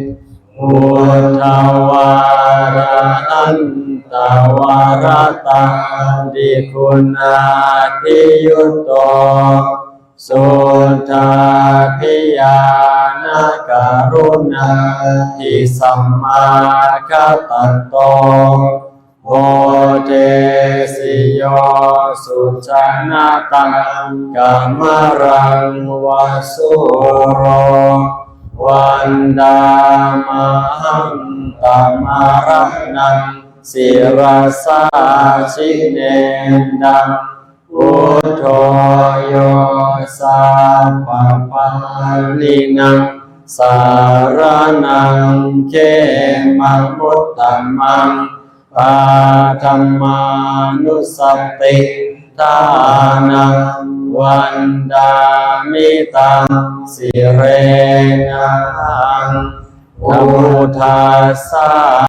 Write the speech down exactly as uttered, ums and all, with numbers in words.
Uddhavārahantavaratādiguṇābhiyutto suddhābhiñāṇakaruṇāhi samāgatatto bodhesi yo sujanataṃ kamalaṃ va sūro vandāmahaṃ tamaraṇaṃ sirasā jinendaṃ. Buddho yo sabbapāṇīnaṃ saraṇaṃ khemamuttamaṃ paṭhamānussatiṭṭhānaṃ vandāmi taṃ sirenahaṃ. Buddhassa